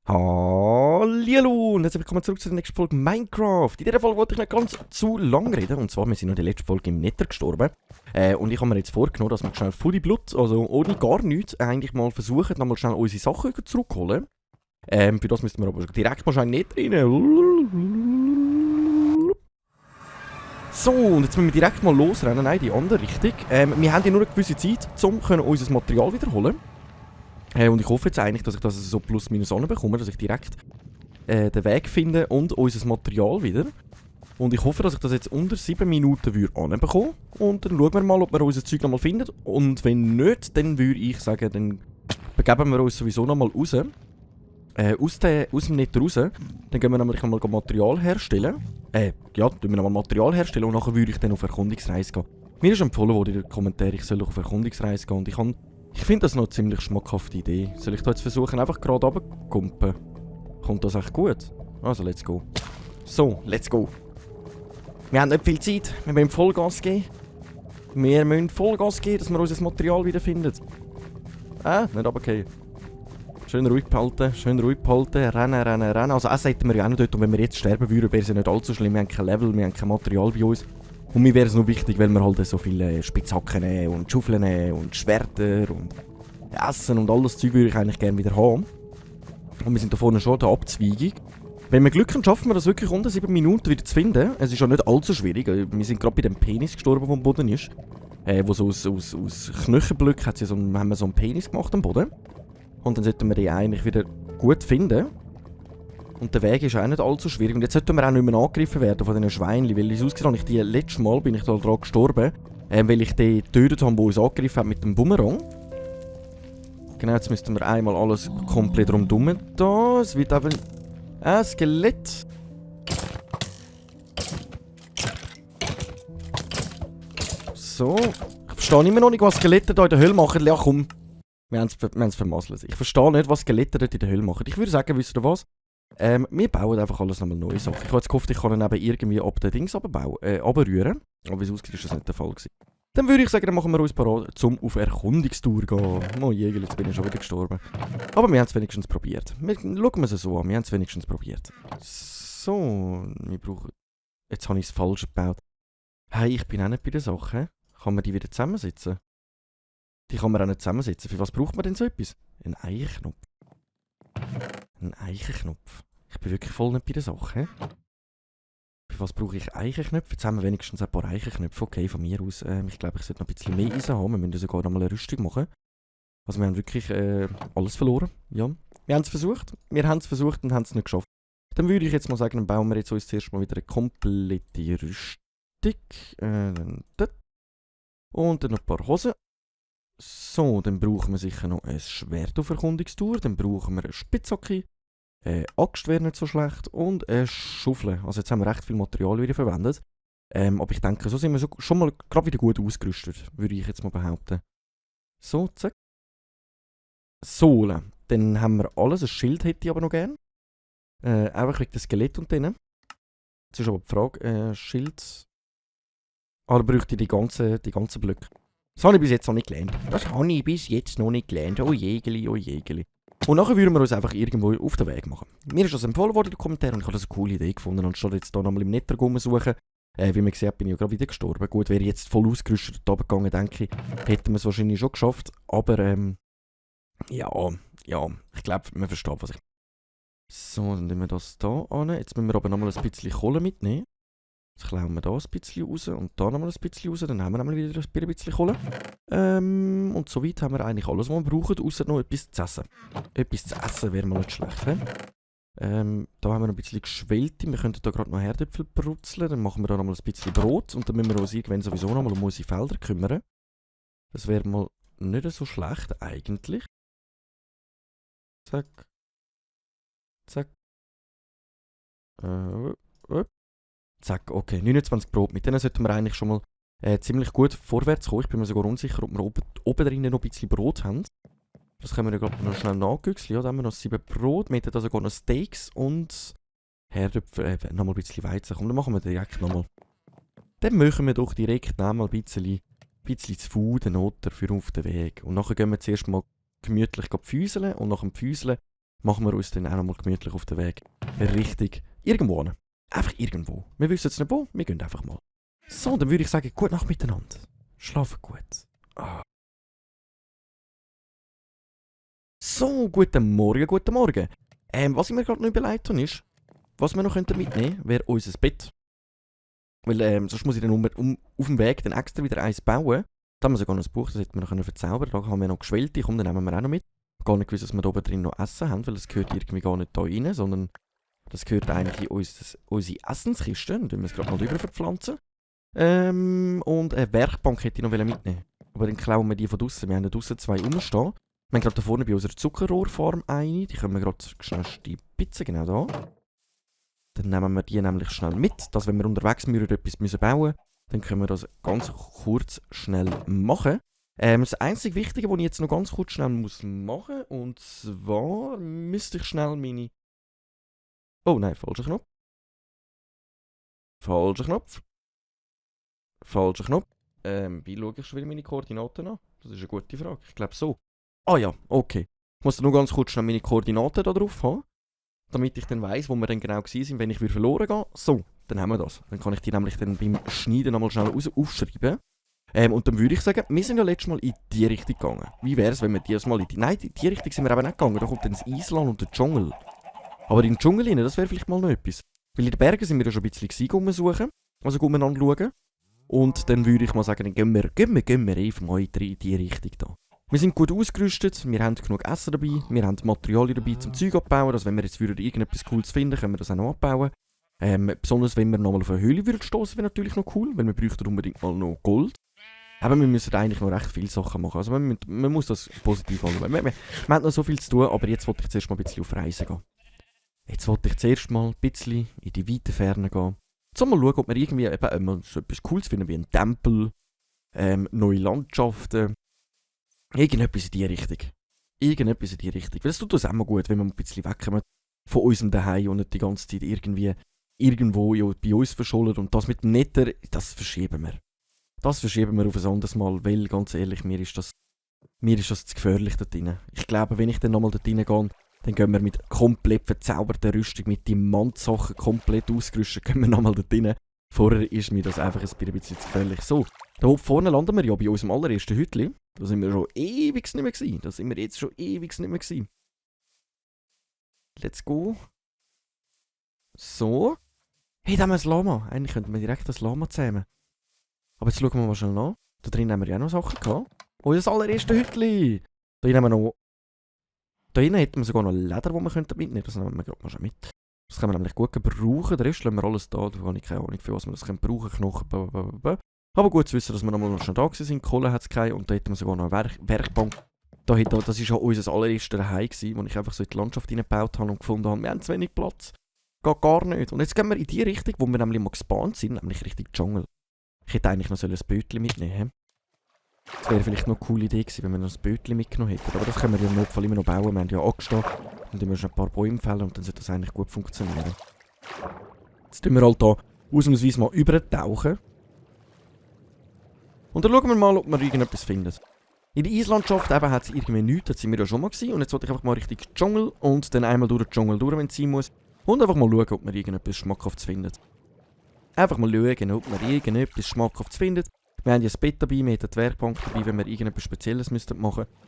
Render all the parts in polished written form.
Hallihallo und herzlich willkommen zurück zu der nächsten Folge Minecraft. In dieser Folge wollte ich nicht ganz zu lang reden, und zwar, wir sind noch in der letzten Folge im Nether gestorben. Und ich habe mir jetzt vorgenommen, dass wir schnell Fully Blood, also ohne gar nichts, eigentlich mal versuchen, nochmal schnell unsere Sachen zurückzuholen. Für das müssten wir aber direkt wahrscheinlich nicht rein. So, und jetzt müssen wir direkt mal losrennen, nein, die andere Richtung. Wir haben ja nur eine gewisse Zeit, um unser Material wiederholen. Und ich hoffe jetzt eigentlich, dass ich das so plus minus anbekomme, dass ich direkt den Weg finde und unser Material wieder. Und ich hoffe, dass ich das jetzt unter 7 Minuten anbekomme. Und dann schauen wir mal, ob wir unser Zeug nochmal finden. Und wenn nicht, dann würde ich sagen, dann begeben wir uns sowieso nochmal raus. Aus dem Nether raus. Dann gehen wir nämlich nochmal Material herstellen. Ja, tun wir nochmal Material herstellen und nachher würde ich dann auf Erkundungsreise gehen. Mir ist empfohlen worden in den Kommentaren, ich soll auf Erkundungsreise gehen. Und ich finde das noch eine ziemlich schmackhafte Idee. Soll ich da jetzt versuchen, einfach gerade runterzukumpen? Kommt das echt gut? Also, let's go. So, let's go. Wir haben nicht viel Zeit. Wir müssen Vollgas geben. Wir müssen Vollgas geben, dass wir unser Material wieder finden. Nicht runtergehen. Schön ruhig behalten, rennen, rennen, rennen. Also Essen hätten wir ja auch noch dort, und wenn wir jetzt sterben würden, wäre es ja nicht allzu schlimm. Wir haben kein Level, wir haben kein Material bei uns. Und mir wäre es noch wichtig, weil wir halt so viele Spitzhacken und Schaufeln und Schwerter und Essen und all das Zeug würde ich eigentlich gerne wieder haben. Und wir sind da vorne schon an der Abzweigung. Wenn wir Glück haben, schaffen wir das wirklich unter 7 Minuten wieder zu finden. Es ist ja nicht allzu schwierig. Wir sind gerade bei dem Penis gestorben, der am Boden ist. Wo so aus Knochenblöcken haben wir so einen Penis gemacht am Boden. Und dann sollten wir den eigentlich wieder gut finden. Und der Weg ist auch nicht allzu schwierig. Und jetzt sollten wir auch nicht mehr angegriffen werden von diesen Schweinchen. Weil es ausgesehen habe, letztes Mal bin ich da dran gestorben. Weil ich den getötet habe, der uns angegriffen hat mit dem Bumerang. Genau, jetzt müssten wir einmal alles komplett rundum da. Es wird eben ein Skelett. So. Ich verstehe immer noch nicht, was Skelette da in der Höhle machen. Ja, komm. Wir haben es vermasselt. Ich verstehe nicht, was Skelette dort in der Höhle machen. Ich würde sagen, wisst ihr was? Wir bauen einfach alles nochmal neue Sachen. Ich habe jetzt gehofft, ich kann ihn eben irgendwie ab den Dings runterrühren. Aber wie es aussieht, ist das nicht der Fall gewesen. Dann würde ich sagen, dann machen wir uns parat, um auf Erkundungstour zu gehen. Oh je, jetzt bin ich schon wieder gestorben. Aber wir haben es wenigstens probiert. Schauen wir es so an, wir haben es wenigstens probiert. So, wir brauchen... Jetzt habe ich es falsch gebaut. Hey, ich bin auch nicht bei der Sache. Kann man die wieder zusammensetzen? Die kann man auch nicht zusammensetzen. Für was braucht man denn so etwas? Ein Eichenknopf. Ein Eichenknopf. Ich bin wirklich voll nicht bei der Sache. Für was brauche ich Eichenknöpfe? Jetzt haben wir wenigstens ein paar Eichenknöpfe. Okay, von mir aus. Ich glaube, ich sollte noch ein bisschen mehr Eisen haben. Wir müssen sogar noch mal eine Rüstung machen. Also wir haben wirklich alles verloren. Ja. Wir haben es versucht. Wir haben es versucht und haben es nicht geschafft. Dann würde ich jetzt mal sagen, dann bauen wir jetzt uns zuerst mal wieder eine komplette Rüstung. Und dann noch ein paar Hosen. So, dann brauchen wir sicher noch ein Schwert auf Erkundungstour. Dann brauchen wir eine Spitzhacke. Axt wäre nicht so schlecht. Und eine Schaufel. Also jetzt haben wir recht viel Material wieder verwendet. Aber ich denke, so sind wir schon mal gerade wieder gut ausgerüstet. Würde ich jetzt mal behaupten. So, zack. Sohle. Dann haben wir alles. Ein Schild hätte ich aber noch gern. Einfach wegen dem Skelett und denen. Jetzt ist aber die Frage, Schild... da bräuchte ich die ganzen Blöcke. Das habe ich bis jetzt noch nicht gelernt. Oh jegeli, oh jegeli. Und nachher würden wir uns einfach irgendwo auf den Weg machen. Mir ist das empfohlen worden in den Kommentaren und ich habe das eine coole Idee gefunden. Anstatt jetzt hier nochmal im Nether rumsuchen. Wie man sieht, bin ich ja gerade wieder gestorben. Gut, wäre ich jetzt voll ausgerüstet runtergegangen, denke ich, hätten wir es wahrscheinlich schon geschafft. Aber, ja, ich glaube, man versteht, was ich... So, dann nehmen wir das hier an. Jetzt müssen wir aber nochmal ein bisschen Kohle mitnehmen. Jetzt klauen wir da ein bisschen raus und da nochmal ein bisschen raus. Dann haben wir nochmal wieder ein bisschen Kohle. Und soweit haben wir eigentlich alles, was wir brauchen, außer noch etwas zu essen. Etwas zu essen wäre mal nicht schlecht. Da haben wir noch ein bisschen geschwellte. Wir könnten da gerade noch Herdöpfel brutzeln. Dann machen wir da nochmal ein bisschen Brot. Und dann müssen wir uns irgendwann sowieso nochmal um unsere Felder kümmern. Das wäre mal nicht so schlecht eigentlich. Zack. Zack. Zack, okay, 29 Brot. Mit denen sollten wir eigentlich schon mal ziemlich gut vorwärts kommen. Ich bin mir sogar unsicher, ob wir oben drinnen noch ein bisschen Brot haben. Das können wir ja gerade noch schnell nachgüchseln. Ja, da haben wir noch 7 Brot. Wir hätten da sogar noch Steaks und Herdöpfel, nochmal ein bisschen Weizen. Komm, dann machen wir direkt nochmal Dann machen wir doch direkt mal ein bisschen zu Fuden oder für auf den Weg. Und nachher gehen wir zuerst mal gemütlich pfüseln und nach dem Pfüseln machen wir uns dann auch noch mal gemütlich auf den Weg. Richtig irgendwo hin. Einfach irgendwo. Wir wissen jetzt nicht wo, wir gehen einfach mal. So, dann würde ich sagen, gute Nacht miteinander. Schlafen gut. Ah. So, guten Morgen, guten Morgen. Was ich mir gerade noch überlegt habe, ist, was wir noch mitnehmen könnten, wäre unser Bett. Weil sonst muss ich dann auf dem Weg dann extra wieder eins bauen. Da haben wir sogar noch ein Buch, das hätten wir noch verzaubern können. Da haben wir noch Geschwellte, komm, dann nehmen wir auch noch mit. Gar nicht gewusst, dass wir da oben drin noch Essen haben, weil das gehört irgendwie gar nicht da rein, sondern das gehört eigentlich in unsere Essenskiste. Dann tun wir es gerade mal drüber verpflanzen. Und eine Werkbank hätte ich noch mitnehmen. Aber dann klauen wir die von draussen. Wir haben da draussen 2 rumstehen. Wir haben gerade da vorne bei unserer Zuckerrohrfarm eine. Die können wir gerade schnell stipitzen, genau da. Dann nehmen wir die nämlich schnell mit, dass wenn wir unterwegs etwas bauen müssen, dann können wir das ganz kurz schnell machen. Das einzige Wichtige, was ich jetzt noch ganz kurz schnell machen muss, und zwar müsste ich schnell meine... Oh nein, falscher Knopf. Falscher Knopf. Falscher Knopf. Wie schaue ich schon wieder meine Koordinaten an? Das ist eine gute Frage. Ich glaube so. Ah ja, okay. Ich muss nur ganz kurz schnell meine Koordinaten da drauf haben, damit ich dann weiss, wo wir dann genau waren, wenn ich wieder verloren gehe. So, dann haben wir das. Dann kann ich die nämlich dann beim Schneiden nochmal schnell aufschreiben. Und dann würde ich sagen, wir sind ja letztes Mal in die Richtung gegangen. Wie wäre es, wenn wir dieses Mal in die... Nein, in die Richtung sind wir eben nicht gegangen. Da kommt dann das Island und der Dschungel. Aber in den Dschungel rein, das wäre vielleicht mal noch etwas. Weil in den Bergen sind wir ja schon ein bisschen rumsuchen. Also umeinander schauen. Und dann würde ich mal sagen, dann gehen wir einfach mal in die Richtung da. Wir sind gut ausgerüstet, wir haben genug Essen dabei, wir haben Materialien dabei zum Zeug abbauen. Also wenn wir jetzt irgendetwas Cooles finden, können wir das auch noch abbauen. Besonders wenn wir nochmal auf eine Höhle stoßen, wäre natürlich noch cool, weil wir bräuchten unbedingt mal noch Gold. Aber wir müssen eigentlich noch recht viele Sachen machen. Also man muss das positiv anschauen. Wir haben noch so viel zu tun, aber jetzt wollte ich zuerst mal ein bisschen auf Reisen gehen. Jetzt wollte ich zuerst mal ein bisschen in die weite Ferne gehen. Mal schauen, ob wir irgendwie eben, so etwas Cooles finden, wie einen Tempel, neue Landschaften. Irgendetwas in die Richtung. Weil es tut uns auch mal gut, wenn wir ein bisschen wegkommen von unserem Zuhause und nicht die ganze Zeit irgendwo bei uns verschollen. Und das mit dem Nether, das verschieben wir. Das verschieben wir auf ein anderes Mal, weil, ganz ehrlich, mir ist das zu gefährlich dort drin. Ich glaube, wenn ich dann nochmal dort reingehe, dann gehen wir mit komplett verzauberter Rüstung, mit Diamantsachen komplett ausgerüstet, gehen wir nochmal dort rein. Vorher ist mir das einfach ein bisschen zu gefährlich. So, da vorne landen wir ja bei unserem allerersten Hütli. Da sind wir schon ewig nicht mehr gewesen. Let's go. So. Hey, da haben wir ein Lama. Eigentlich könnten wir direkt das Lama zähmen. Aber jetzt schauen wir mal schnell nach. Da drin haben wir ja auch noch Sachen gehabt. Unser allererste Hütli. Da hinten hätten wir sogar noch Leder, das wir mitnehmen könnten. Das nehmen wir gerade mal schon mit. Das können wir nämlich gut gebrauchen. Der Rest lassen wir alles da. Da habe ich keine Ahnung, für was wir das brauchen können. Knochen, blablabla. Aber gut zu wissen, dass wir nochmal schon da waren. Kohle hat es keine. Und da hätten wir sogar noch eine Werkbank. Das war ja unser allererster Zuhause, wo ich einfach so in die Landschaft hineingebaut habe und gefunden habe, wir haben zu wenig Platz. Geht gar nicht. Und jetzt gehen wir in die Richtung, wo wir nämlich mal gespawnt sind, nämlich Richtung Dschungel. Ich hätte eigentlich noch ein Bötchen mitnehmen. Das wäre vielleicht noch eine coole Idee gewesen, wenn wir noch ein Bötchen mitgenommen hätten. Aber das können wir ja im Notfall immer noch bauen. Wir haben ja angestanden. Und dann müssen wir ein paar Bäume fällen und dann sollte das eigentlich gut funktionieren. Jetzt tun wir halt hier ausnahmsweise mal übertauchen. Und dann schauen wir mal, ob wir irgendetwas finden. In der Eislandschaft eben hat es irgendwie nichts, da sind wir ja schon mal gewesen. Und jetzt wollte ich einfach mal Richtung Dschungel und dann einmal durch den Dschungel durch, wenn es sein muss. Und einfach mal schauen, ob wir irgendetwas Schmackhaftes finden. Einfach mal schauen, ob wir irgendetwas Schmackhaftes finden. Wir haben ja das Bett dabei, wir haben die Werkbank dabei. Wenn wir irgendetwas Spezielles machen müssten,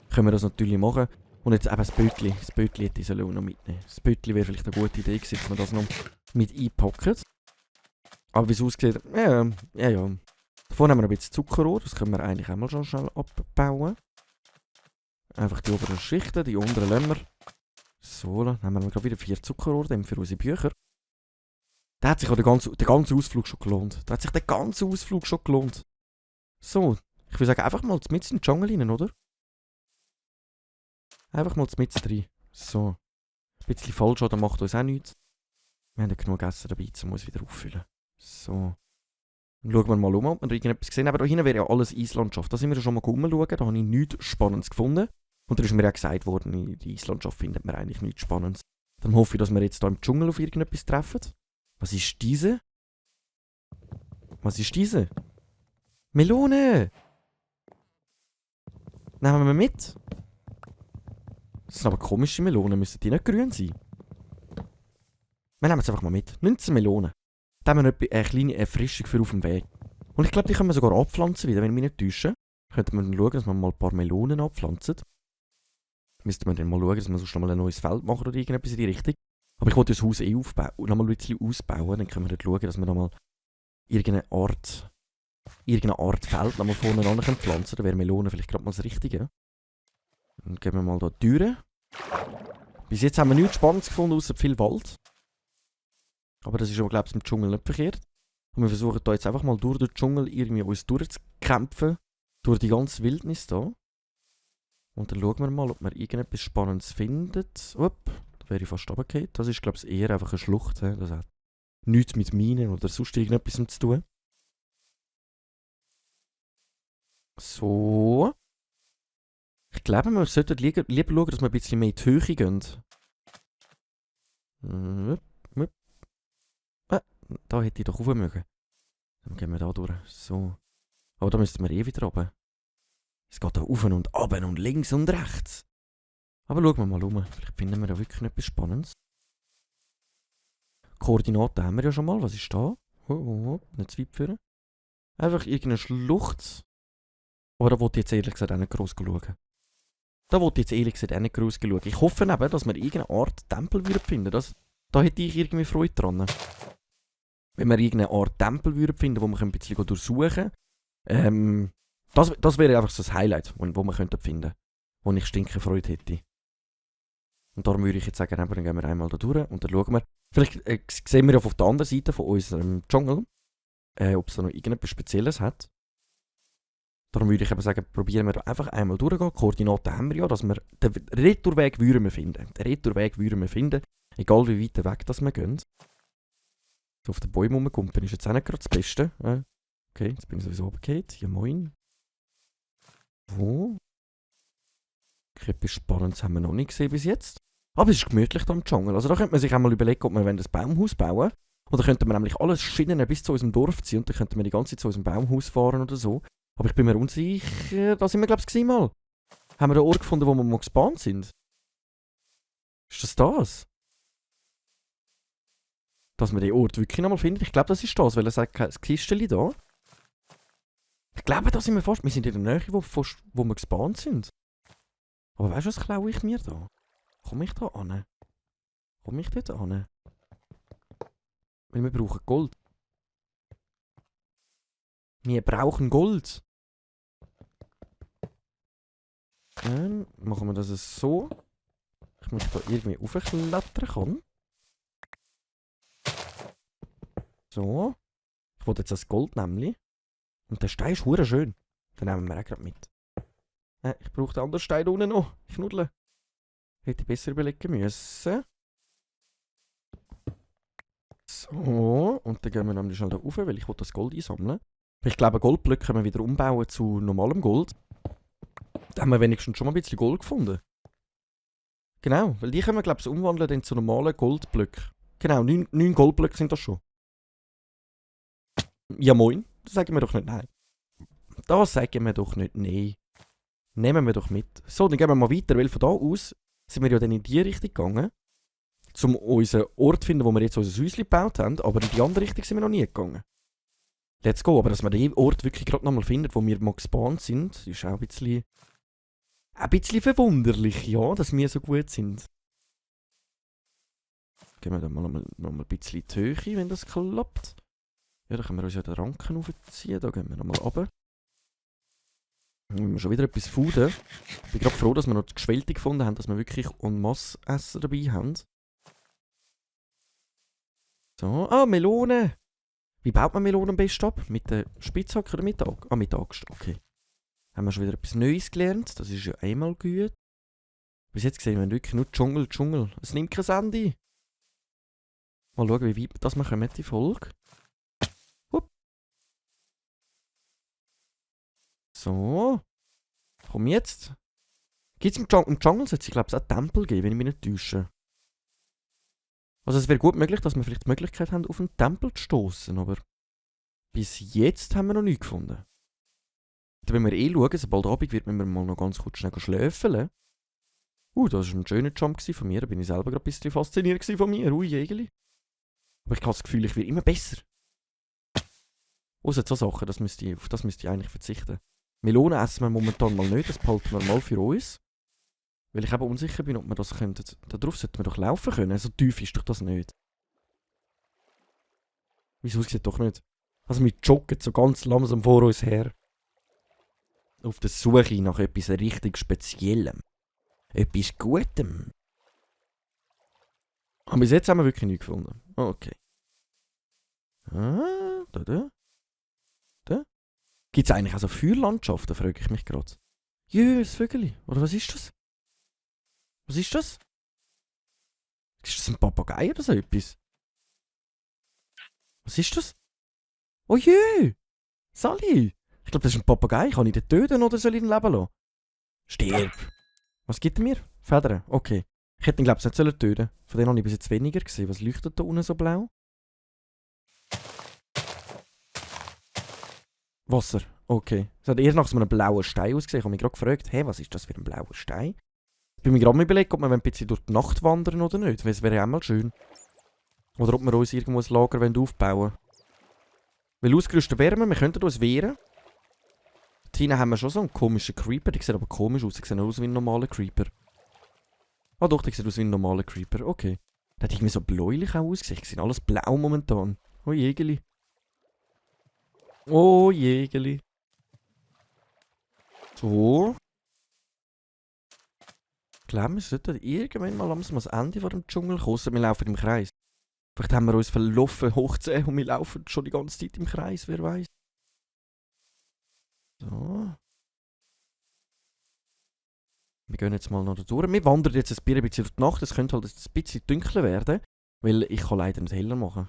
können wir das natürlich machen. Und jetzt eben das Bötchen. Das Bötchen hätte ich noch mitnehmen. Das Bötchen wäre vielleicht eine gute Idee gewesen, dass wir das noch mit einpacken. Aber wie es aussieht, ja. Da vorne haben wir ein bisschen Zuckerrohr, das können wir eigentlich auch mal schon schnell abbauen. Einfach die oberen Schichten, die unteren lassen wir. So, dann haben wir gerade wieder 4 Zuckerrohr für unsere Bücher. Da hat sich auch der ganze Ausflug schon gelohnt. So, ich würde sagen, einfach mal mit in den Dschungel rein, oder? Einfach mal mit rein. So. Ein bisschen falsch, dann macht uns auch nichts. Wir haben ja genug Essen dabei, um uns wieder auffüllen. So. Dann schauen wir mal ob wir irgendetwas gesehen haben. Aber da hinten wäre ja alles Eislandschaft. Da sind wir ja schon mal rumschauen, da habe ich nichts Spannendes gefunden. Und da ist mir ja gesagt worden, in der Eislandschaft findet man eigentlich nichts Spannendes. Dann hoffe ich, dass wir jetzt hier im Dschungel auf irgendetwas treffen. Was ist diese? Was ist diese? Melone! Nehmen wir mit. Das sind aber komische Melonen. Müssen die nicht grün sein? Wir nehmen es einfach mal mit. 19 Melonen. Da haben wir noch eine kleine Erfrischung für auf dem Weg. Und ich glaube, die können wir sogar abpflanzen wieder, wenn wir mich nicht täuschen. Könnten wir dann schauen, dass wir mal ein paar Melonen abpflanzen. Müssten wir dann mal schauen, dass wir sonst noch mal ein neues Feld machen oder irgendetwas in die Richtung. Aber ich wollte das Haus aufbauen und noch mal ein bisschen ausbauen. Dann können wir dann schauen, dass wir noch mal irgendeine Art Feld noch mal voneinander pflanzen können. Da wäre Melonen vielleicht gerade mal das Richtige. Dann gehen wir mal hier die Türen. Bis jetzt haben wir nichts Spannendes gefunden, außer viel Wald. Aber das ist aber, glaube ich, im Dschungel nicht verkehrt. Und wir versuchen hier jetzt einfach mal durch den Dschungel irgendwie uns durchzukämpfen. Durch die ganze Wildnis hier. Und dann schauen wir mal, ob wir irgendetwas Spannendes finden. Da wäre ich fast runtergefallen. Das ist, glaube ich, eher einfach eine Schlucht. Das hat nichts mit Minen oder sonst irgendetwas zu tun. So. Ich glaube, wir sollten lieber schauen, dass wir ein bisschen mehr in die Höhe gehen. Da hätte ich doch rauf mögen. Dann gehen wir da durch. So. Aber da müssten wir wieder runter. Es geht da rauf und ab und links und rechts. Aber schauen wir mal um. Vielleicht finden wir da wirklich etwas Spannendes. Koordinaten haben wir ja schon mal. Was ist da? Nicht zu weit führen. Einfach irgendeine Schlucht. Aber da wollte ich jetzt ehrlich gesagt auch nicht gross schauen. Ich hoffe eben, dass wir irgendeine Art Tempel finden. Da hätte ich irgendwie Freude dran. Wenn wir irgendeine Art Tempel finden, wo wir ein bisschen durchsuchen können. Das wäre einfach so das Highlight, wo wir finden könnten. Wo ich stinke Freude hätte. Und darum würde ich jetzt sagen, dann gehen wir einmal da durch und dann schauen wir. Vielleicht sehen wir auf der anderen Seite von unserem Dschungel, ob es da noch irgendetwas Spezielles hat. Darum würde ich eben sagen, probieren wir da einfach einmal durchgehen. Koordinaten haben wir ja, dass wir den Retourweg finden. Egal wie weit weg das wir gehen. So auf den Bäumen rumkumpen ist jetzt auch nicht gerade das Beste. Okay, jetzt bin ich sowieso runtergefallen. Ja, moin. Wo? Etwas Spannendes haben wir noch nicht gesehen bis jetzt. Aber es ist gemütlich hier im Dschungel. Also da könnte man sich einmal überlegen, ob wir ein Baumhaus bauen wollen. Und dann könnten wir nämlich alles Schienen bis zu unserem Dorf ziehen und dann könnten wir die ganze Zeit zu unserem Baumhaus fahren oder so. Aber ich bin mir unsicher. Da sind wir, glaube ich, mal. Haben wir einen Ort gefunden, wo wir mal gespawnt sind? Ist das das? Dass wir den Ort wirklich nochmal finden? Ich glaube, das ist das, weil er sagt, das Kistchen da. Ich glaube, da sind wir fast. Wir sind in der Nähe, wo wir gespawnt sind. Aber weißt du, was klaue ich mir da? Komme ich da an? Komme ich dort an? Weil wir brauchen Gold. Wir brauchen Gold. Dann machen wir das so. Ich muss da irgendwie raufklettern kann. So. Ich wollte jetzt das Gold nämlich. Und der Stein ist hure schön. Den nehmen wir auch gerade mit. Ich brauche den anderen Stein unten noch. Ich knuddle. Hätte ich besser überlegen müssen. So. Und dann gehen wir nämlich schnell da rauf, weil ich das Gold einsammeln. Ich glaube, Goldblöcke können wir wieder umbauen zu normalem Gold. Da haben wir wenigstens schon mal ein bisschen Gold gefunden. Genau, weil die können wir, glaube ich, umwandeln dann zu normalen Goldblöcken. Genau, 9 Goldblöcke sind das schon. Ja moin, das sagen wir doch nicht nein. Das sagen wir doch nicht nein. Nehmen wir doch mit. So, dann gehen wir mal weiter, weil von da aus sind wir ja dann in die Richtung gegangen, um unseren Ort zu finden, wo wir jetzt unser Häuschen gebaut haben, aber in die andere Richtung sind wir noch nie gegangen. Let's go, aber dass wir den Ort wirklich gerade nochmal finden, wo wir mal gespawnt sind, ist auch ein bisschen verwunderlich, ja, dass wir so gut sind. Gehen wir dann mal ein bisschen in die Höhe, wenn das klappt. Ja, dann können wir uns ja den Ranken aufziehen, da gehen wir nochmal runter. Dann haben wir schon wieder etwas fooden. Ich bin gerade froh, dass wir noch die Geschwellte gefunden haben, dass wir wirklich en masse Essen dabei haben. So, Melone! Wie baut man Melonen am besten ab? Mit der Spitzhacke oder mit der Axt? Mit der Axt, okay. Haben wir schon wieder etwas Neues gelernt, das ist ja einmal gut. Bis jetzt sehen wir wirklich nur Dschungel. Es nimmt kein Ende. Mal schauen, wie weit das machen wir die Folge. Hup. So. Komm jetzt. Gibt es im Dschungel sollte es, glaube ich, auch Tempel geben, wenn ich mich nicht täusche. Also es wäre gut möglich, dass wir vielleicht die Möglichkeit haben, auf einen Tempel zu stoßen, aber Bis jetzt haben wir noch nichts gefunden. Wenn wir schauen, sobald Abend wird, müssen wir mal noch ganz kurz schnell schlöfeln. Das war ein schöner Jump von mir. Da bin ich selber gerade ein bisschen fasziniert von mir. Jägeli. Aber ich habe das Gefühl, ich werde immer besser. Außer so Sachen, auf das müsste ich eigentlich verzichten. Melonen essen wir momentan mal nicht, das behalten wir mal für uns. Weil ich eben unsicher bin, ob wir das könnten. Darauf sollten wir doch laufen können. So tief ist doch das nicht. Wieso sieht doch nicht? Also wir joggen so ganz langsam vor uns her. Auf der Suche nach etwas richtig Speziellem. Etwas Gutem. Aber bis jetzt haben wir wirklich nichts gefunden. Okay. Da. Gibt es eigentlich auch so Feuerlandschaften, frage ich mich gerade. Das Vögeli. Oder was ist das? Was ist das? Ist das ein Papagei oder so etwas? Was ist das? Oh je! Sally! Ich glaube, das ist ein Papagei. Kann ich den töten oder soll ich ihn leben lassen? Stirb! Was gibt er mir? Federn? Okay. Ich hätte ihn, glaube ich, nicht töten sollen. Von denen habe ich bis jetzt weniger gesehen. Was leuchtet da unten so blau? Wasser. Okay. Es hat eher nach so einem blauen Stein ausgesehen. Ich habe mich gerade gefragt, was ist das für ein blauer Stein? Ich bin mir gerade mal überlegt, ob wir ein bisschen durch die Nacht wandern oder nicht. Weil es wäre ja auch mal schön. Oder ob wir uns irgendwo ein Lager aufbauen wollen. Weil ausgerüstet wären wir könnten uns wehren. Hier haben wir schon so einen komischen Creeper. Die sieht aber komisch aus. Die sieht aus wie ein normaler Creeper. Doch, die sieht aus wie ein normaler Creeper. Okay. Der hat irgendwie so bläulich auch ausgesehen. Die sind alles blau momentan. Oh Jägeli. Oh Jägeli. So. Ich glaube, wir sollten irgendwann mal langsam ans Ende von dem Dschungel kommen. Wir laufen im Kreis. Vielleicht haben wir uns verlaufen hoch 10 und wir laufen schon die ganze Zeit im Kreis, wer weiß. So. Wir gehen jetzt mal noch da durch. Wir wandern jetzt ein bisschen durch die Nacht. Es könnte halt ein bisschen dunkler werden. Weil ich kann leider nicht heller machen.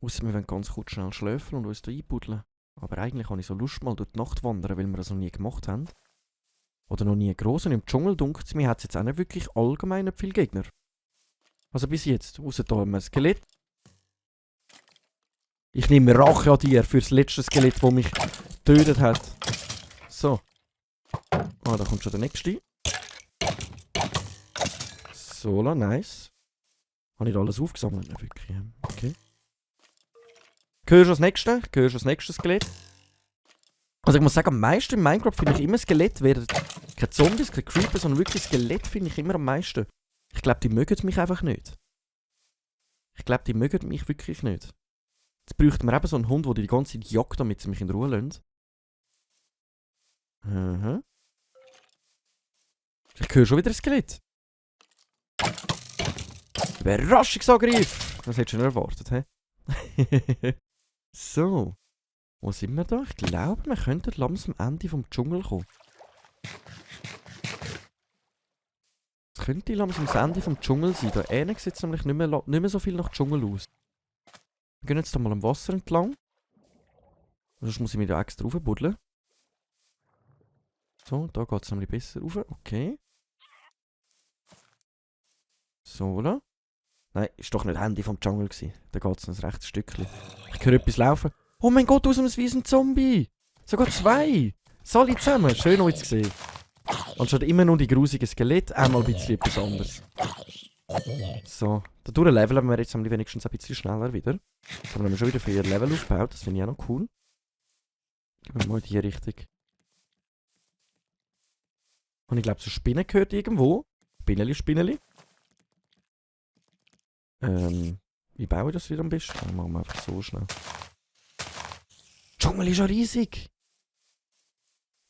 Ausser wir wollen ganz kurz schnell schlafen und uns da einbuddeln. Aber eigentlich habe ich so Lust mal durch die Nacht wandern, weil wir das noch nie gemacht haben. Oder noch nie gross. Und im Dschungel dunkt es mir, hat es jetzt auch nicht wirklich allgemein nicht viele Gegner. Also bis jetzt. Ausser da haben wir ein Skelett. Ich nehme Rache an dir für das letzte Skelett, das mich getötet hat. So. Da kommt schon der nächste. So, nice. Habe ich alles aufgesammelt? Nicht wirklich. Okay. Hörst du das nächste Skelett? Also ich muss sagen, am meisten in Minecraft finde ich immer Skelett. Keine Zombies, keine Creeper, sondern wirklich Skelett finde ich immer am meisten. Ich glaube, die mögen mich einfach nicht. Ich glaube, die mögen mich wirklich nicht. Jetzt bräuchten wir eben so einen Hund, der die ganze Zeit jagt, damit sie mich in Ruhe lassen. Ich höre schon wieder ein Skelett. Überraschungsangriff! Das hättest du nicht erwartet, hä? So. Wo sind wir da? Ich glaube, wir könnten langsam am Ende vom Dschungel kommen. Es könnte langsam das Ende vom Dschungel sein. Da sieht es nämlich nicht mehr so viel nach Dschungel aus. Wir gehen jetzt da mal am Wasser entlang. Sonst muss ich mich da extra raufbuddeln. So, da geht es nämlich besser rauf. Okay. So, oder? Nein, ist doch nicht das Ende vom Dschungel gewesen. Da geht es noch ein rechtes Stückchen. Ich höre etwas laufen. Oh mein Gott, ausnahmsweise ein Zombie! Sogar 2! Alle zusammen, schön euch zu sehen. Anstatt immer nur die grusigen Skelette, einmal ein bisschen etwas anderes. So, dadurch leveln wir jetzt wenigstens ein bisschen schneller wieder. Jetzt haben wir schon wieder 4 Level aufgebaut, das finde ich auch noch cool. Gehen wir mal in die Richtung. Und ich glaube, so Spinnen gehört irgendwo. Spinneli. Wie baue ich das wieder am besten? Dann machen wir einfach so schnell. Der Dschungel ist ja riesig! Ich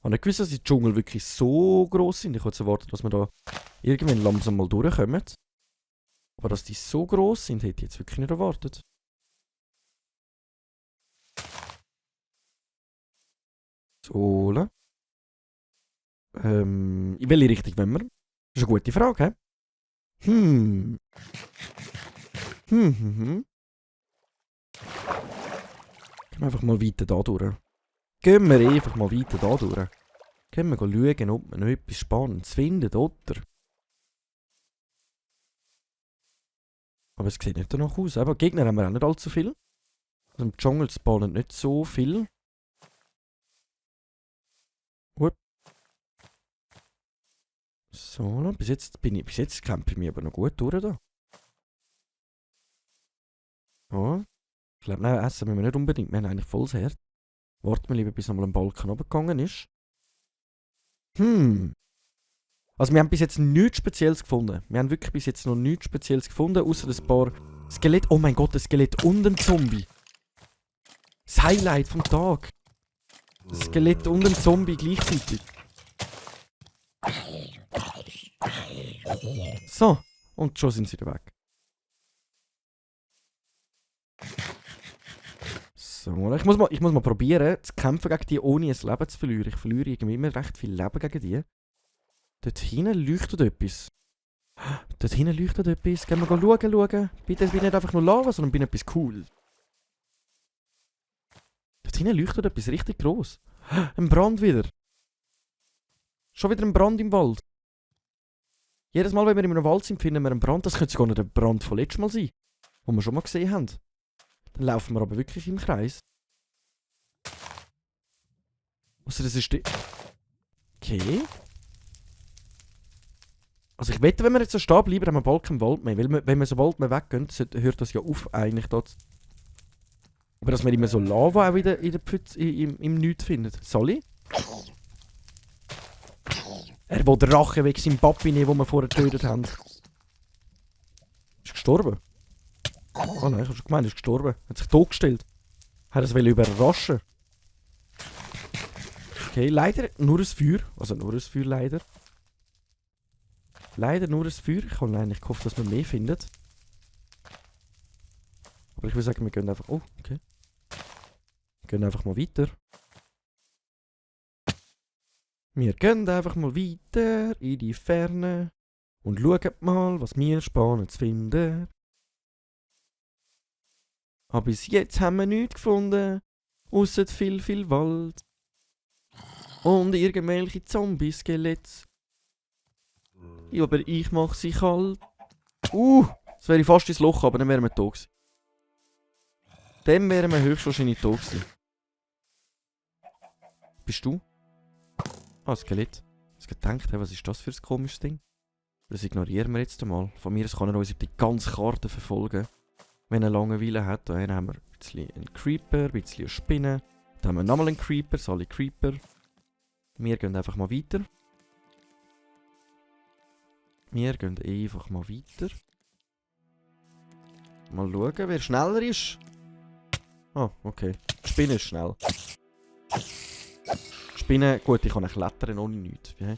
habe nicht gewusst, dass die Dschungel wirklich so gross sind. Ich hätte erwartet, dass wir da irgendwann langsam mal durchkommen. Aber dass die so gross sind, hätte ich jetzt wirklich nicht erwartet. So, in welche Richtung wollen wir? Das ist eine gute Frage, hä? Gehen wir einfach mal weiter da durch. Gehen wir einfach mal weiter da durch. Gehen wir schauen, ob wir noch etwas Spannendes finden, oder? Aber es sieht nicht danach aus. Aber Gegner haben wir auch nicht allzu viel. Also im Dschungel spawnen nicht so viel. Gut. So, bis jetzt kämpfe ich mich aber noch gut durch da. Ja. Ich glaube, nein, essen müssen wir nicht unbedingt. Wir haben eigentlich volles Herz. Warten wir lieber, bis nochmal ein Balken runtergegangen ist. Also wir haben bis jetzt nichts Spezielles gefunden. Wir haben wirklich bis jetzt noch nichts Spezielles gefunden, außer ein paar Skelett. Oh mein Gott, ein Skelett und ein Zombie. Das Highlight vom Tag. Ein Skelett und ein Zombie gleichzeitig. So, und schon sind sie wieder weg. So, ich muss mal probieren, zu kämpfen gegen die, ohne ein Leben zu verlieren. Ich verliere irgendwie immer recht viel Leben gegen die. Dort hinten leuchtet etwas. Dort hinten leuchtet etwas. Gehen wir schauen. Bitte bin nicht einfach nur Lava, sondern bin etwas cool. Dort hinten leuchtet etwas richtig gross. Ein Brand wieder. Schon wieder ein Brand im Wald. Jedes Mal, wenn wir in einem Wald sind, finden wir einen Brand. Das könnte sogar nicht der Brand von letztes Mal sein. Den wir schon mal gesehen haben. Dann laufen wir aber wirklich im Kreis. Also das ist die... Okay. Also ich wette, wenn wir jetzt so stehen bleiben, haben wir bald keinen Wald mehr. Weil wenn wir sobald wir weggehen, hört das ja auf eigentlich dort. Aber dass wir immer so Lava auch wieder in der Pfütze, im Nichts findet. Soll ich? Er will den Rache weg seinem Papi nehmen, den wir vorher getötet haben. Ist gestorben? Oh nein, ich hab schon gemeint, er ist gestorben. Hat sich totgestellt. Hat es überraschen. Okay, leider nur ein Feuer. Also nur ein Feuer leider. Leider nur ein Feuer. Ich habe eigentlich gehofft, dass wir mehr finden. Aber ich würde sagen, wir gehen einfach... Oh, okay. Wir gehen einfach mal weiter. Wir gehen einfach mal weiter in die Ferne. Und schauen mal, was wir Spannendes finden. Aber bis jetzt haben wir nichts gefunden. Ausser viel Wald. Und irgendwelche Zombie-Skelette. Ja, aber ich mache sie kalt. Das wäre fast ins Loch, aber dann wären wir tot gewesen. Dann wären wir höchstwahrscheinlich tot gewesen. Bist du? Ah, Skelett. Ich habe gedacht, was ist das für ein komisches Ding? Das ignorieren wir jetzt einmal. Von mir aus kann er uns die ganze Karte verfolgen. Wenn er Langeweile hat. Da haben wir ein bisschen einen Creeper, ein bisschen eine Spinne. Da haben wir nochmal einen Creeper, so alle Creeper. Wir gehen einfach mal weiter. Wir gehen einfach mal weiter. Mal schauen, wer schneller ist. Ah, okay. Die Spinne ist schnell. Die Spinne, gut, ich kann klettern ohne nichts. Ja.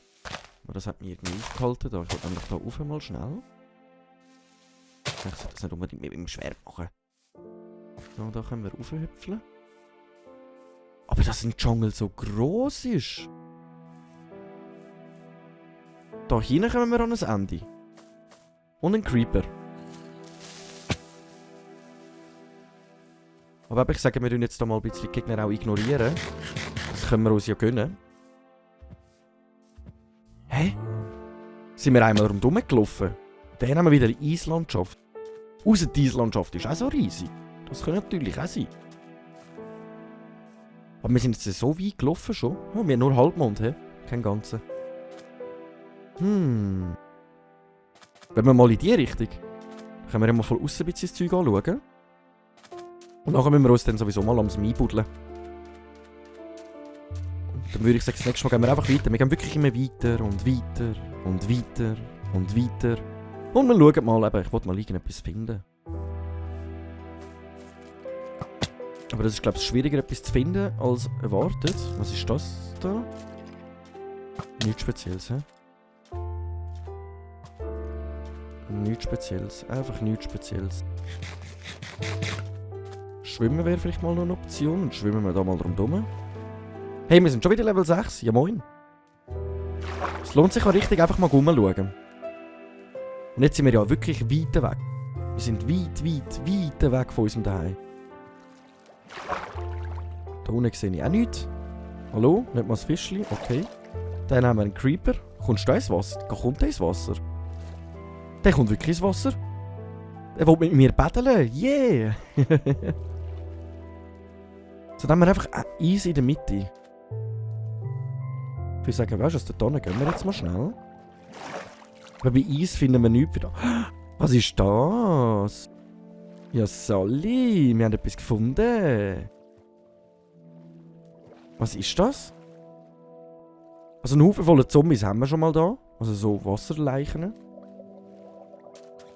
Aber das hat mich irgendwie aufgehalten. Da. Ich wollte nämlich da rauf mal schnell. Ich sollte das nicht unbedingt mit dem Schwert machen. So, da können wir raufhüpfeln. Aber dass ein Dschungel so gross ist. Da hinten kommen wir an ein Ende. Und ein Creeper. Aber ich sage, wir tun jetzt da mal ein bisschen die Gegner auch ignorieren. Das können wir uns ja gönnen. Hä? Sind wir einmal rundherum gelaufen? Dann haben wir wieder eine Eislandschaft. Außer die Eislandschaft ist auch so riesig. Das könnte natürlich auch sein. Aber wir sind jetzt so weit gelaufen schon. Oh, wir haben nur Halbmond, hä? Kein Ganzen. Wenn wir mal in die Richtung, dann können wir ja mal von außen ein bisschen das Zeug anschauen. Und nachher müssen wir uns dann sowieso mal am einbuddeln. Dann würde ich sagen, das nächste Mal gehen wir einfach weiter. Wir gehen wirklich immer weiter und weiter und weiter und weiter. Und wir schauen mal, eben, ich wollte mal irgendetwas finden. Aber das ist, glaube ich, schwieriger, etwas zu finden, als erwartet. Was ist das da? Nichts Spezielles, hä? Nichts Spezielles. Einfach nichts Spezielles. Schwimmen wäre vielleicht mal noch eine Option. Und schwimmen wir da mal rundherum. Hey, wir sind schon wieder Level 6. Ja moin. Es lohnt sich auch richtig, einfach mal rumschauen. Und jetzt sind wir ja wirklich weit weg. Wir sind weit weg von unserem Zuhause. Da unten sehe ich auch nichts. Hallo? Nicht mal das Fischchen? Okay. Dann haben wir einen Creeper. Kommst du ins Wasser? Kommt der ins Wasser? Der kommt wirklich ins Wasser. Er will mit mir betteln. Yeah! So, dann haben wir einfach easy in der Mitte. Ich würde sagen, weißt du was, da hinten gehen wir jetzt mal schnell. Aber bei Eis finden wir nichts wieder. Was ist das? Ja, Sally, wir haben etwas gefunden. Was ist das? Also einen Haufen voller Zombies haben wir schon mal da. Also so Wasserleichen.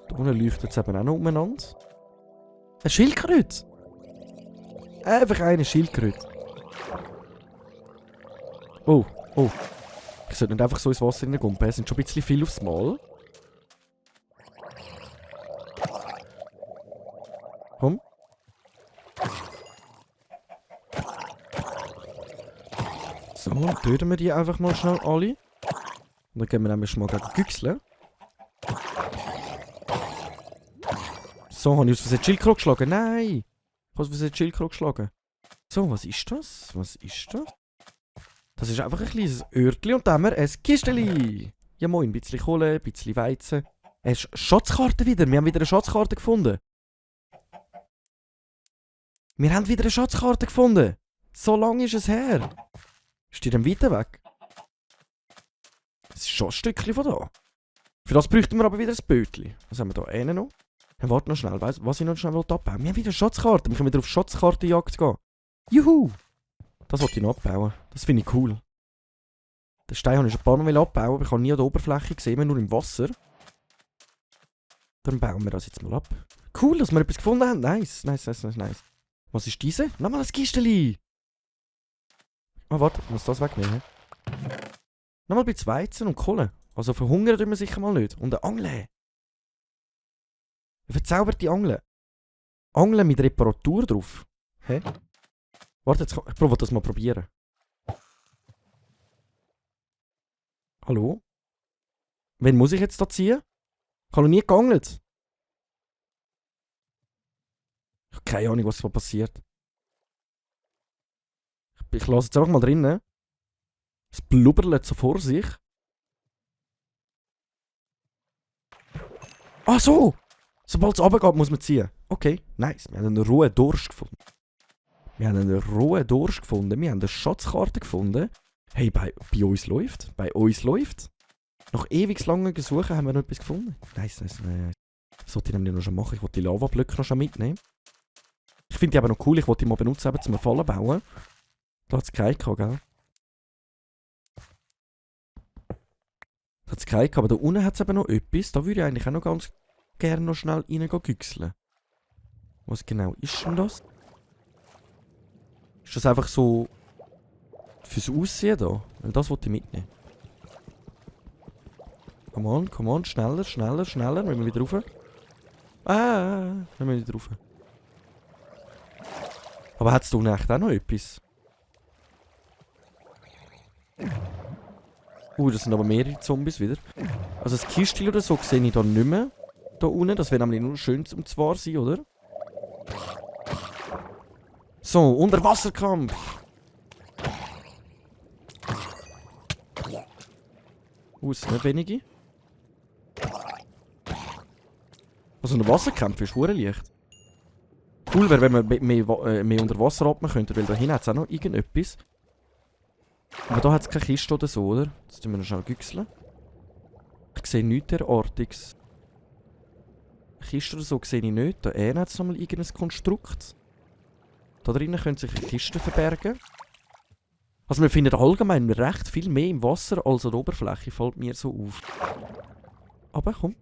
Da unten leuchtet es eben auch noch umeinander. Ein Schildkröte! Einfach eine Schildkröte. Oh, oh. Ich sollte nicht einfach so ins Wasser reingumpen. Es sind schon ein bisschen viel aufs Mal. Komm. So, dann töten wir die einfach mal schnell alle. Und dann gehen wir nämlich mal gegen Güchseln. So, habe ich aus Versehen Schildkröte geschlagen? Nein! Ich habe aus Versehen Schildkröte geschlagen. So, was ist das? Was ist das? Das ist einfach ein kleines Örtchen und da haben wir ein Kisteli. Ja moin, ein bisschen Kohle, ein bisschen Weizen. Eine Schatzkarte wieder. Wir haben wieder eine Schatzkarte gefunden. Wir haben wieder eine Schatzkarte gefunden. So lange ist es her. Ist die denn weiter weg? Das ist schon ein Stückchen von da. Für das bräuchten wir aber wieder ein Bötchen. Was haben wir da einen noch? Dann warte noch schnell. Weiss, was ich noch schnell abbauen will. Wir haben wieder eine Schatzkarte. Wir können wieder auf Schatzkartenjagd gehen. Juhu! Das wollte ich noch abbauen. Das finde ich cool. Den Stein habe ich schon ein paar Mal abbauen, aber ich habe nie an der Oberfläche gesehen, immer nur im Wasser. Dann bauen wir das jetzt mal ab. Cool, dass wir etwas gefunden haben. Nice, nice, nice, nice, nice. Was ist diese? Nochmal ein Kisteli! Ah, warte, ich muss das wegnehmen. Nochmal ein bisschen Weizen und Kohle. Also verhungern tun wir sicher mal nicht. Und eine Angel. Eine verzauberte Angel. Angel mit Reparatur drauf. Hä? Warte, jetzt, ich probiere das mal probieren. Hallo? Wen muss ich jetzt da ziehen? Ich habe noch nie geangelt. Ich habe keine Ahnung, was da passiert. Ich lasse jetzt einfach mal drinnen. Es blubbert so vor sich. Ah so! Sobald es runtergeht, muss man ziehen. Okay, nice. Wir haben einen rohen Dorsch gefunden. Wir haben eine Schatzkarte gefunden. Hey, bei uns läuft. Bei uns läuft. Nach ewig langen Gesuchen haben wir noch etwas gefunden. Nice, nice, nice. Das wollte ich nämlich noch schon machen. Ich wollte die Lavablöcke noch schon mitnehmen. Ich finde die aber noch cool. Ich wollte die mal benutzen, eben zum Fallen bauen. Da hat es keinen gehabt, gell? Da hat es keinen gehabt, aber da unten hat es eben noch etwas. Da würde ich eigentlich auch noch ganz gerne noch schnell reingüchseln. Was genau ist denn das? Ist das einfach so fürs Aussehen da? Weil das wollte ich mitnehmen. Come on, schneller, schneller, schneller. Müssen wir wieder rauf. Müssen wir wieder rauf. Aber hat es da unten echt auch noch etwas? Das sind aber mehrere Zombies wieder. Also das Kistchen oder so sehe ich da nicht mehr. Da unten. Das wäre nämlich nur schön zum Zwar sein, oder? So, Unterwasserkampf. Es sind nicht wenige. Also ein Wasserkampf ist verdammt leicht. Cool wäre, wenn wir mehr unter Wasser atmen könnten, weil da hinten hat es auch noch irgendetwas. Aber da hat es keine Kiste oder so, oder? Jetzt tun wir noch schnell güchseln. Ich sehe nichts derartiges. Eine Kiste oder so sehe ich nicht. Da hat es nochmal irgendein Konstrukt. Da drinnen können sich Kisten verbergen. Also wir finden allgemein recht viel mehr im Wasser als an der Oberfläche, fällt mir so auf. Aber komm.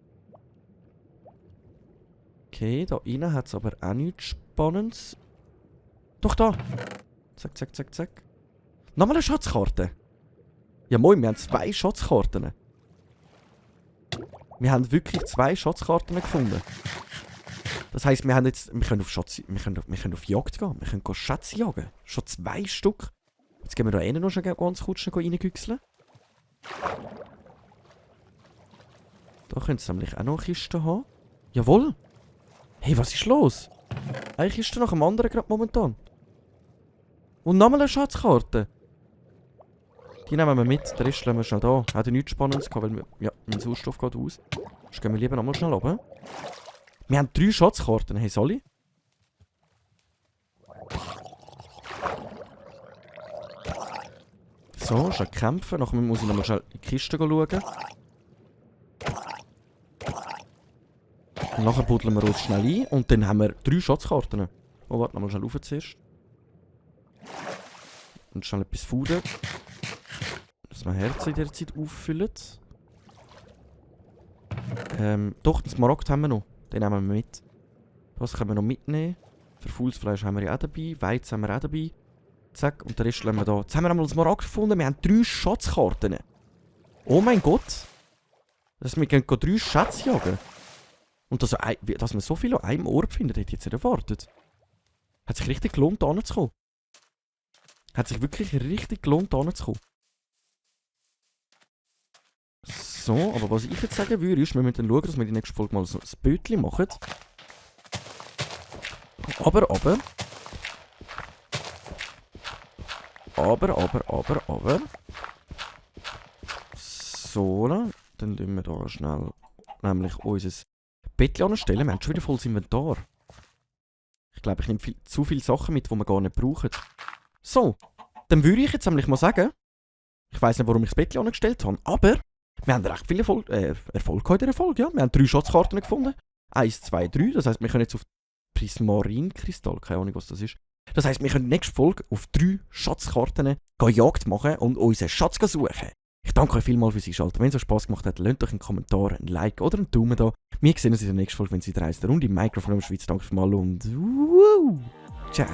Okay, da innen hat es aber auch nichts Spannendes. Doch da! Zack, zack, zack, zack. Nochmal eine Schatzkarte. Ja moin, wir haben 2 Schatzkarten. Wir haben wirklich 2 Schatzkarten gefunden. Das heisst, wir können auf Jagd gehen. Wir können Schätze jagen. Schon 2 Stück. Jetzt gehen wir da noch schon ganz kurz reingüchseln. Da könnte es nämlich auch noch eine Kiste haben. Jawohl! Hey, was ist los? Eine Kiste nach dem anderen gerade momentan. Und nochmal eine Schatzkarte. Die nehmen wir mit, den Rest lassen wir schnell da. Hat nichts Spannendes gehabt, weil mein Sauerstoff geht aus. Jetzt gehen wir lieber nochmal schnell runter. Wir haben 3 Schatzkarten. Hey, Sally? So, schon kämpfen. Nachher muss ich nochmal schnell in die Kiste schauen. Und nachher buddeln wir uns schnell ein. Und dann haben wir 3 Schatzkarten. Oh, warte, nochmal schnell rauf zuerst. Und schnell etwas Food. Dass wir Herzen in dieser Zeit auffüllen. Doch, den Smaragd haben wir noch. Den nehmen wir mit. Das können wir noch mitnehmen. Verfaultes Fleisch haben wir ja auch dabei. Weizen haben wir auch dabei. Zack, und den Rest lassen wir da. Jetzt haben wir einmal einen Smaragd gefunden. Wir haben 3 Schatzkarten. Oh mein Gott. Dass wir gehen 3 Schätze jagen. Und dass man so viel an einem Ort findet, hätte ich jetzt nicht erwartet. Hat sich richtig gelohnt, da hinzukommen. Hat sich wirklich richtig gelohnt, da hinzukommen. So, aber was ich jetzt sagen würde, ist, wir müssen dann schauen, dass wir die nächste Folge mal so ein Bötchen machen. Aber. So, dann tun wir da schnell nämlich unser Bettchen anstellen. Wir haben schon wieder volles Inventar. Ich glaube, ich nehme zu viele Sachen mit, die wir gar nicht brauchen. So, dann würde ich jetzt nämlich mal sagen, ich weiss nicht, warum ich das Bettchen angestellt habe, aber wir haben recht viel Erfolg in dieser Folge, ja. Wir haben 3 Schatzkarten gefunden. 1, 2, 3. Das heisst, wir können jetzt auf Prismarinkristall, keine Ahnung, was das ist. Das heisst, wir können in der nächsten Folge auf 3 Schatzkarten Jagd machen und unseren Schatz suchen. Ich danke euch vielmals fürs Einschalten. Wenn es euch Spass gemacht hat, lasst euch einen Kommentar, ein Like oder einen Daumen da. Wir sehen uns in der nächsten Folge, wenn es wieder heisst, der Runde Minecraft in der Schweiz. Danke für mal und ciao.